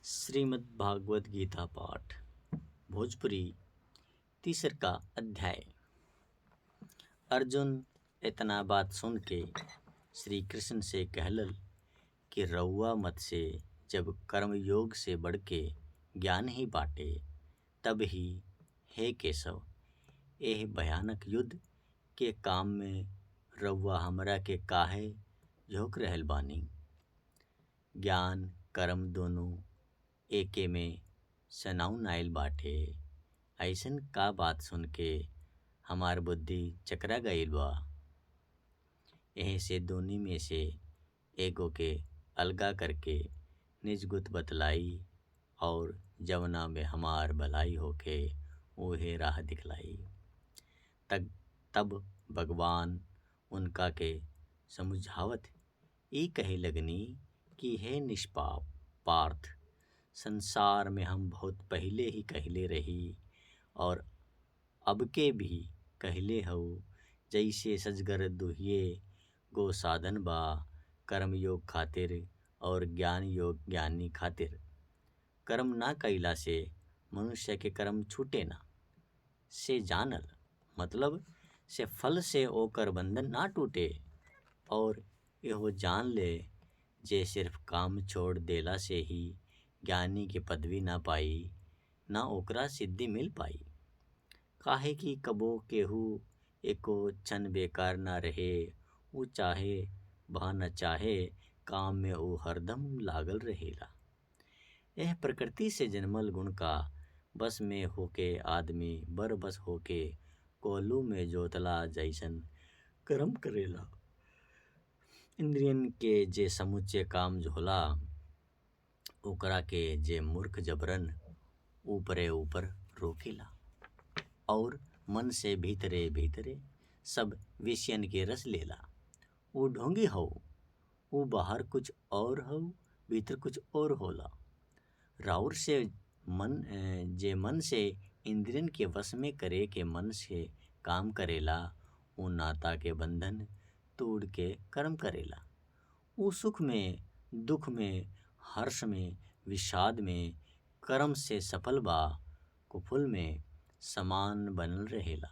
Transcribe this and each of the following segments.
श्रीमद् भागवत गीता पाठ भोजपुरी तीसर का अध्याय। अर्जुन इतना बात सुन के श्री कृष्ण से कहलल कि रउआ मत से जब कर्मयोग से बढ़ के ज्ञान ही बाटे तब ही हे केशव एह भयानक युद्ध के काम में रउआ हमरा के काहे झोंक रहल बानी। ज्ञान कर्म दोनों एके में सनाउन आइल बाटे। ऐसन का बात सुन के हमार बुद्धि चकरा गइल बा। एह से दोनों में से एगो के अलगा करके निजगुत बतलाई और जौना में हमार भलाई होखे उहे राह दिखलाई। तब भगवान उनका के समझावत ई कहे लगनी कि हे निष्पाप पार्थ संसार में हम बहुत पहिले ही कहले रही और अबके भी कहले हउ। जैसे सजगर दुइये गो साधन बा कर्मयोग खातिर और ज्ञान योग ज्ञानी खातिर। कर्म ना कइला से मनुष्य के कर्म छूटे ना से जानल मतलब से फल से ओकर बंधन ना टूटे। और एहो जान ले जे सिर्फ काम छोड़ देला से ही ज्ञानी के पदवी ना पाई ना ओकरा सिद्धि मिल पाई। काहे कि कबो केहु एको क्षण बेकार ना रहे ऊ चाहे वा ना चाहे काम में ऊ हरदम लागल रहेला। एह प्रकृति से जनमल गुण का बस में होके आदमी बरबस होके कोल्हू में जोतला जैसन कर्म करेला। इंद्रियन के जे समुच्चय काम होला ओकरा के जे मूर्ख जबरन ऊपरे ऊपर रोकेला। और मन से भीतरे भीतरे सब विषयन के रस लेला। ऊ ढोंगी हौ ऊ बाहर कुछ और हौ भीतर कुछ और होला। राउर से मन जे मन से इंद्रियन के वश में करके मन से काम करेला ऊ नाता के बंधन तोड़ के कर्म करेला। ऊ सुख में दुख में हर्ष में विषाद में कर्म से सफल बा कुफल में समान बनल रहेला।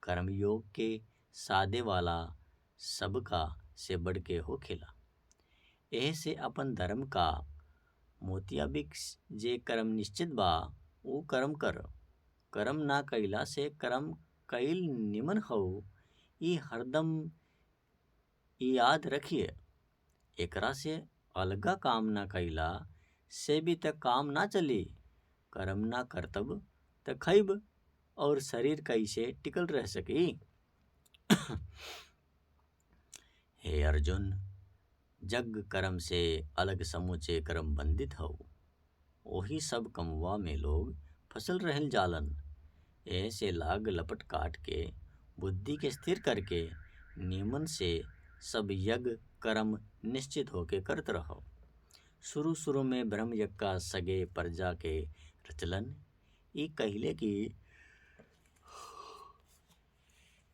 कर्मयोग के साधे वाला सबका से बढ़ के होखेला। एह से अपन धर्म का मुताबिक जे कर्म निश्चित बा ऊ कर्म कर। कर्म ना कइला से कर्म कईल निमन हौ ई हरदम याद रखिए। एकरा से अलगा काम ना कइला से भी ते काम ना चली। कर्म ना करतब ते खइब और शरीर कैसे टिकल रह सकी। हे अर्जुन जग कर्म से अलग समुच्चय कर्म बंधित हौ। ओही सब कामवा में लोग फसल रहल जालन। एह से लाग लपट काट के बुद्धि के स्थिर करके निमन से सब यज्ञ कर्म निश्चित होके करत रहो। शुरू शुरू में ब्रह्म यज्ञ का सगे प्रजा के रचलन ई कहले कि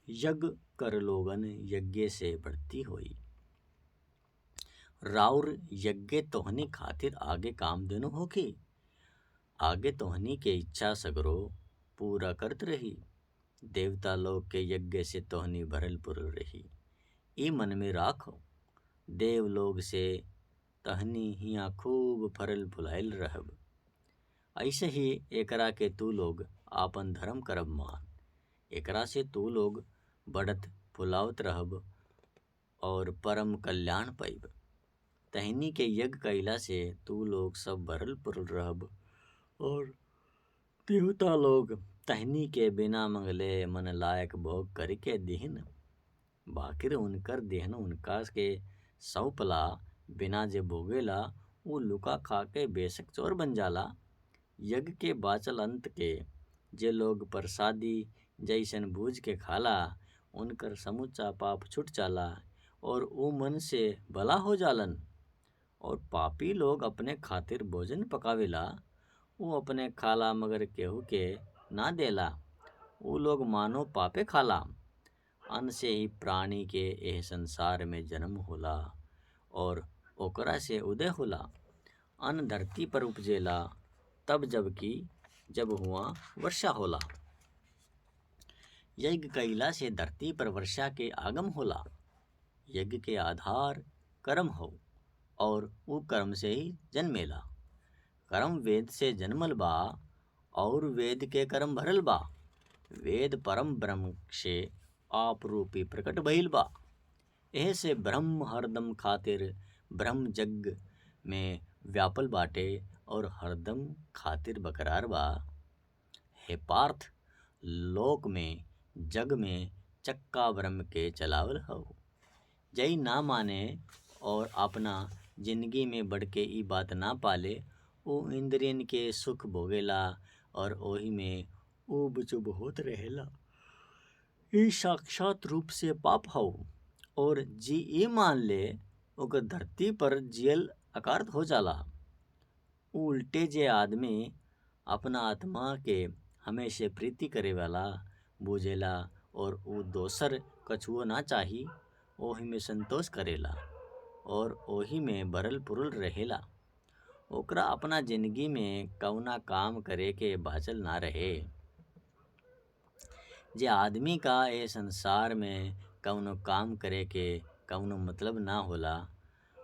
यज्ञ कर लोगन यज्ञ से बढ़ती होई। राउर यज्ञ तोहनी खातिर आगे कामधेनु होखी। आगे तोहनी के इच्छा सगरो पूरा करत रही। देवता लोग के यज्ञ से तोहनी भरल पुरल रही ई मन में राखो। देवलोक से तोहनी हिया खूब फरल फुलाइल रहब। ऐसे ही एकरा के तू लोग आपन धर्म करब मान। एकरा से तू लोग बढ़त फुलावत रहब और परम कल्याण पाइब। तोहनी के यज्ञ कइला से तू लोग सब भरल पुरल रहब और देवता लोग तोहनी के बिना मंगले मन लायक भोग करके देहिन। बाकी उनकर देहन उनका के सौंपला बिना जे भोगेला ऊ लुका खा के बेशक चोर बन जाला। यज्ञ के बाचल अंत के जे लोग प्रसादी जैसन बुझ के खाला उनकर समुच्चा पाप छूट जाला और ऊ मन से भला हो जालन। और पापी लोग अपने खातिर भोजन पकावेला ऊ अपने खाला मगर केहू के ना देला। ऊ लोग मानो पापे खाला। अन्न से ही प्राणी के एह संसार में जन्म होला और ओकरा से उदय होला। अन्न धरती पर उपजेला तब जबकि जब हुआ वर्षा होला। यज्ञ कइला से धरती पर वर्षा के आगम होला। यज्ञ के आधार कर्म हौ और ऊ कर्म से ही जन्मेला। कर्म वेद से जन्मल बा और वेद के कर्म भरल बा। वेद परम ब्रह्म से आप रूपी प्रकट भइल बा। एह से ब्रह्म हरदम खातिर ब्रह्म जग में व्यापल बाटे और हरदम खातिर बरकरार बा। हे पार्थ लोक में जग में चक्का ब्रह्म के चलावल हौ। जै ना माने और अपना जिंदगी में बढ़ के ई बात ना पाले ऊ इंद्रियन के सुख भोगेला और ओही में ऊब चुब होत रहेला। ई साक्षात रूप से पाप हौ और जी ई मान ले ओकर धरती पर जियल अकारथ हो जाला। उल्टे जे आदमी अपना आत्मा के हमेशा प्रीति करे वाला बुझेला और ऊ दोसर कछुओ ना चाही ओही में संतोष करेला और ओही में भरल पुरल रहेला। ओकरा अपना जिंदगी में कउना काम करे के बाचल ना रहे। जे आदमी का ए संसार में कउनो काम करे के कउनो मतलब ना होला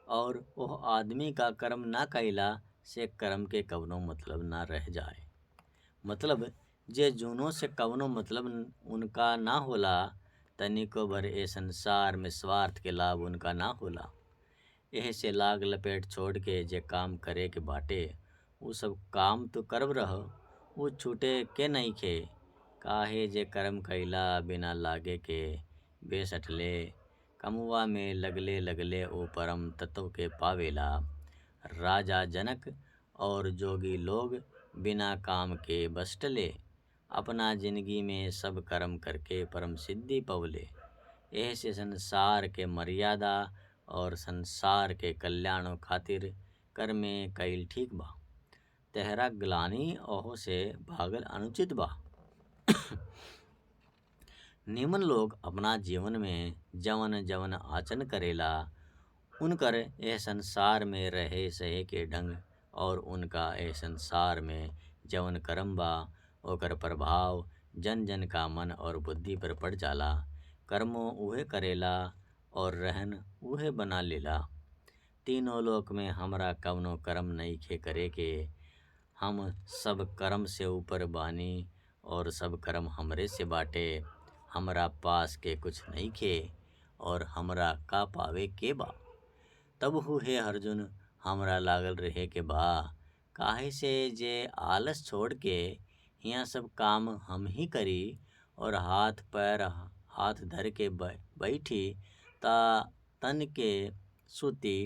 और ओह आदमी का कर्म ना कइला से कर्म के कउनो मतलब ना रह जाए। मतलब जे जुनो से कउनो मतलब उनका ना होला तनिको भर ए संसार में स्वार्थ के लाभ उनका ना होला। एह से लाग लपेट छोड़ के जे काम करे के बाटे ऊ सब काम तू करब रह ऊ छूटे के नइखे। काहे जे कर्म कइला बिना लागे के बेसटले कमवा में लगले लगले ऊ परम तत्व के पावेला। राजा जनक और जोगी लोग बिना काम के बसटले अपना जिंदगी में सब कर्म करके परम सिद्धि पवले। एह से संसार के मर्यादा और संसार के कल्याण खातिर कर्मे कइल ठीक बा। तहरा ग्लानि ओह से भागल अनुचित बा। निमन लोग अपना जीवन में जवन जवन आचरण करेला उनकर एह संसार में रहे सहे के ढंग और उनका एह संसार में जवन कर्म बा ओकर प्रभाव जन जन का मन और बुद्धि पर पड़ जाला। कर्मो उहे करेला और रहन उहे बना लेला। तीनों लोक में हमरा कउनो कर्म नइखे करे के हम सब कर्म से ऊपर बानी और सब कर्म हमरे से बाटे। हमरा पास के कुछ नइखे और हमरा का पावे के बा। तब हु हे अर्जुन हमरा लागल रहे के बा। काहे से जे आलस छोड़ के हिया सब काम हम ही करी और हाथ पैर हाथ धर के बैठी ता तन के सूती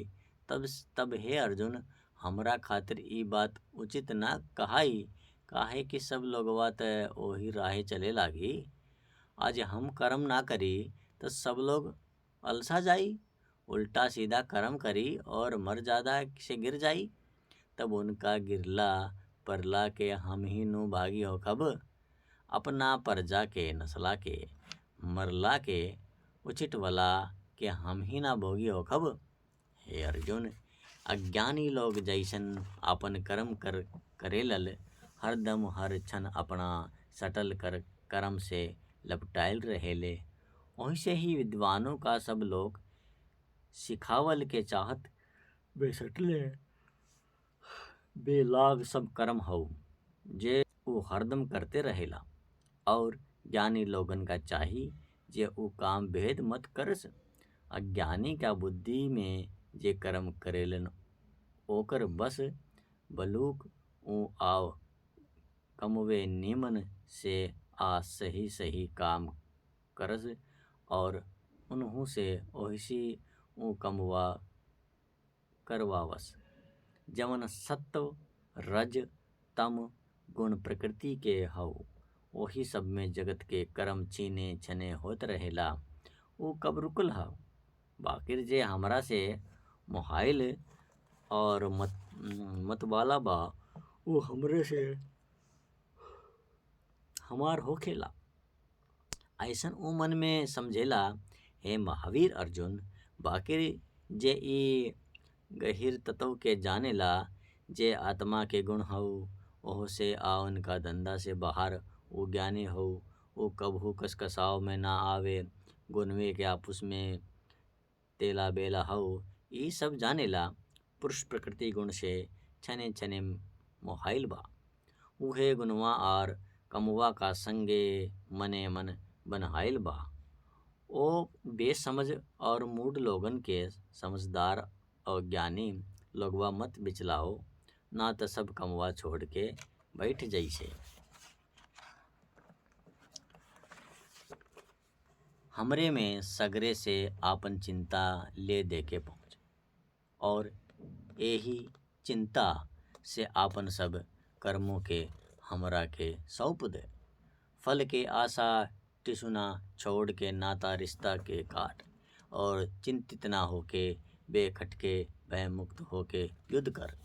तब तब हे अर्जुन हमरा खातिर ई बात उचित ना कहाई। काहे कि सब लोगवा ते ओही राहे चले लागी। आज हम कर्म ना करी तो सब लोग अलसा जाई, उल्टा सीधा कर्म करी और मर्यादा से गिर जाई। तब उनका गिरला परला के हम ही नु भागी होखब। अपना प्रजा के नस्ला के मरला के उचिटवला के हम ही ना भोगी होखब। हे अर्जुन अज्ञानी लोग जैसन अपन कर्म कर करेलल हरदम हर क्षण अपना सटल कर कर्म से लपटाइल रहेले। ओहिसे ही विद्वानों का सब लोग सिखावल के चाहत बेसटले बेलाग सब कर्म हौ जे ऊ हरदम करते रहेला। और ज्ञानी लोगन का चाही जे ऊ काम भेद मत करस। अज्ञानी का बुद्धि में जे कर्म करेलन ओकर बस बलूक ऊ आव कमवे नीमन से आ सही सही काम करस और उनहु से ओहिसी ऊ कमवा करवावस। जवन सत्व रज तम गुण प्रकृति के हौ ओही सब में जगत के कर्म छीने छने होत रहेला। ऊ कब रुकल हौ। बाकिर जे हमरा से मोहाइल और मतवाला बा ऊ हमरे से हमार होखेला। ऐसन ऊ मन में समझेला हे महावीर अर्जुन। बाकिर जे ई गहिर तत्व के जानेला जे आत्मा के गुण हौ ओह से आ उनका धंधा से बाहर ऊ ज्ञानी हौ। ऊ कबहू कसकसाव में ना आवे गुणवे के आपस में तेला बेला हौ ई सब जानेला। पुरुष प्रकृति गुण से छने छने मोहाइल बा। उहे गुणवा और कमवा का संगे मने मन बनाइल बा। ओ बेसमझ और मूढ़ लोगन के समझदार और ज्ञानी लोगवा मत बिचलाओ ना तो सब कमवा छोड़ के बैठ जैसे। हमरे में सगरे से आपन चिंता ले देके पहुँच और एही चिंता से आपन सब कर्मों के हमरा के सौंप दे। फल के आशा टिसुना छोड़ के नाता रिश्ता के काट और चिंतित ना होके बेखटके भयमुक्त होके युद्ध कर।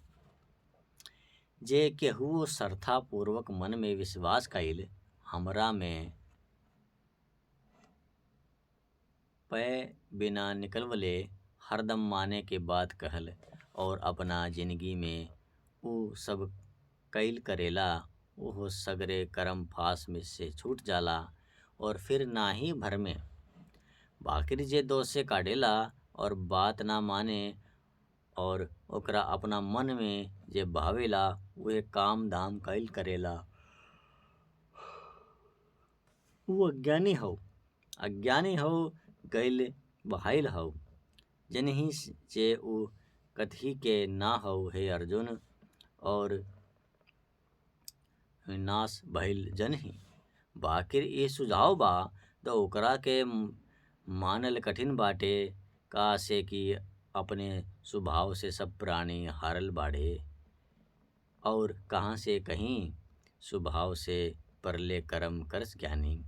जे केहुओ श्रद्धा पूर्वक मन में विश्वास कइल हमरा में पय बिना निकलवले हरदम माने के बात कहल। और अपना जिंदगी में ऊ सब कइल करेला ओह सगरे कर्म फास से छूट जाला और फिर नाही भरमे। बाकी जे दोष काढ़ेला और बात ना माने और ओकरा अपना मन में जे भावेला उहे काम धाम कइल करेला। ऊ अज्ञानी हौ अज्ञानी हौ गइल बहाइल हौ जनही जे ऊ कतही के ना हौ हे अर्जुन और नाश भइल जनही। बाकी ई सुझाव बा तो ओकरा के मानल कठिन बाटे का से कि अपने स्वभाव से सब प्राणी हारल बाड़े। और कहाँ से कहीं स्वभाव से परले कर्म करस ज्ञानी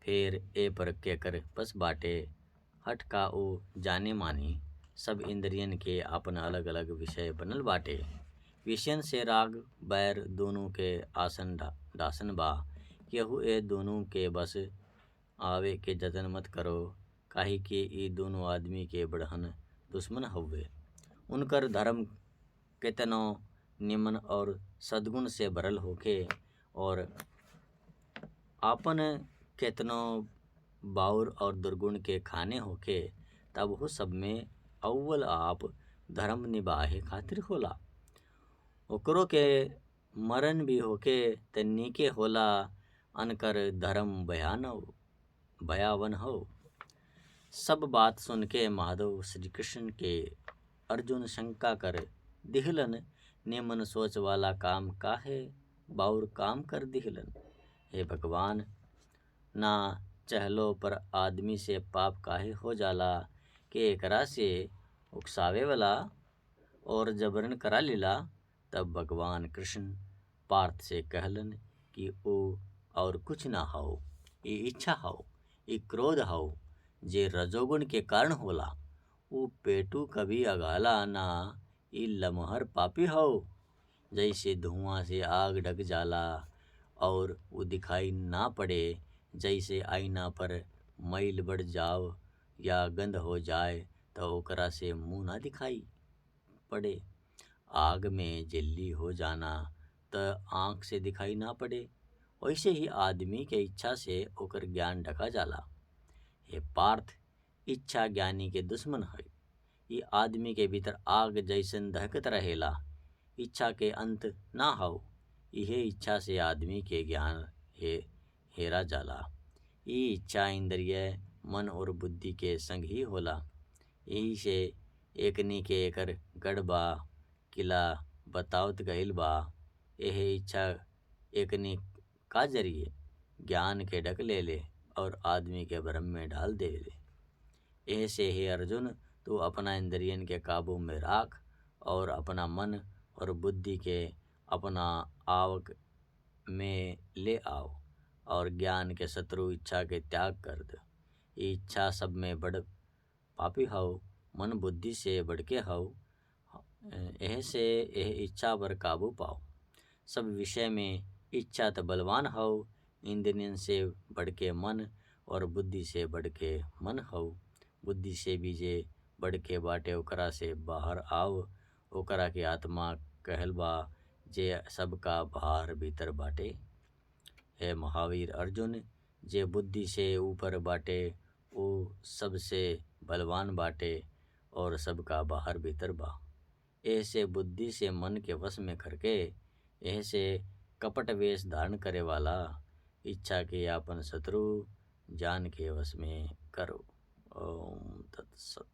फिर ए पर केकर बस बाटे हठ का ऊ जाने मानी। सब इंद्रियन के आपन अलग अलग विषय बनल बाटे। विषयन से राग बैर दोनों के आसन डासन बा। केहू ए दोनों के बस आवे के जतन मत करो काहे कि ई दोनों आदमी के बड़हन दुश्मन हउवे। उनकर धर्म केतनो निमन और सद्गुण से भरल होखे और आपन केतनो बाउर और दुर्गुण के खाने होखे तब हु सब में अव्वल आप धर्म निभाए खातिर होला। ओकरो के मरण भी होखे ते नीके होला अनकर धर्म भयावन हो। सब बात सुन के माधव श्री कृष्ण के अर्जुन शंका कर दिहलन निमन सोच वाला काम काहे बाउर काम कर दिहलन। हे भगवान ना चहलो पर आदमी से पाप काहे हो जाला के एकरा से उकसावे वाला और जबरन करा लेला। तब भगवान कृष्ण पार्थ से कहलन कि ऊ और कुछ ना हो ई इच्छा हो ई क्रोध हो जे रजोगुण के कारण होला। ऊ पेटू कभी अघाला ना ई लमहर पापी हो। जैसे धुआं से आग ढक जाला और ऊ दिखाई ना पड़े जैसे आईना पर मैल बढ़ जाओ या गंध हो जाए तो ओकरा से मुँह ना दिखाई पड़े। आग में झिल्ली हो जाना तो आँख से दिखाई ना पड़े। वैसे ही आदमी के इच्छा से ओकर ज्ञान ढका जाला। हे पार्थ इच्छा ज्ञानी के दुश्मन है। ये आदमी के भीतर आग जैसन दहकत रहेला। इच्छा के अंत ना हो। यह इच्छा से आदमी के ज्ञान हेरा जाला। ये इच्छा इंद्रिय मन और बुद्धि के संग ही होला। यही से एकनी के एकर गढ़बा किला बतावत गइल बा। यह इच्छा एकनी का जरिए ज्ञान के ढक ले ले और आदमी के भ्रम में डाल दे ले। ऐसे हे अर्जुन तू अपना इंद्रियन के काबू में राख और अपना मन और बुद्धि के अपना आवक में ले आओ और ज्ञान के शत्रु इच्छा के त्याग कर दे। ये इच्छा सब में बड़ पापी हौ मन बुद्धि से बढ़ के हौ। ऐसे यह इच्छा पर काबू पाओ। सब विषय में इच्छा तो बलवान हौ। इंद्रियन से बढ़ के मन और बुद्धि से बढ़ के मन हौ। बुद्धि से भी जे बढ़ के बाटे ओकरा से बाहर आओ ओकरा के आत्मा कहल बा जे सबका बाहर भीतर बाटे। हे महावीर अर्जुन जे बुद्धि से ऊपर बाटे ऊ सबसे बलवान बाटे और सबका बाहर भीतर बा। ऐसे बुद्धि से मन के वश में करके ऐसे कपट वेश धारण करे वाला इच्छा के आपन शत्रु जान के वश में करो। ओम तत् सत।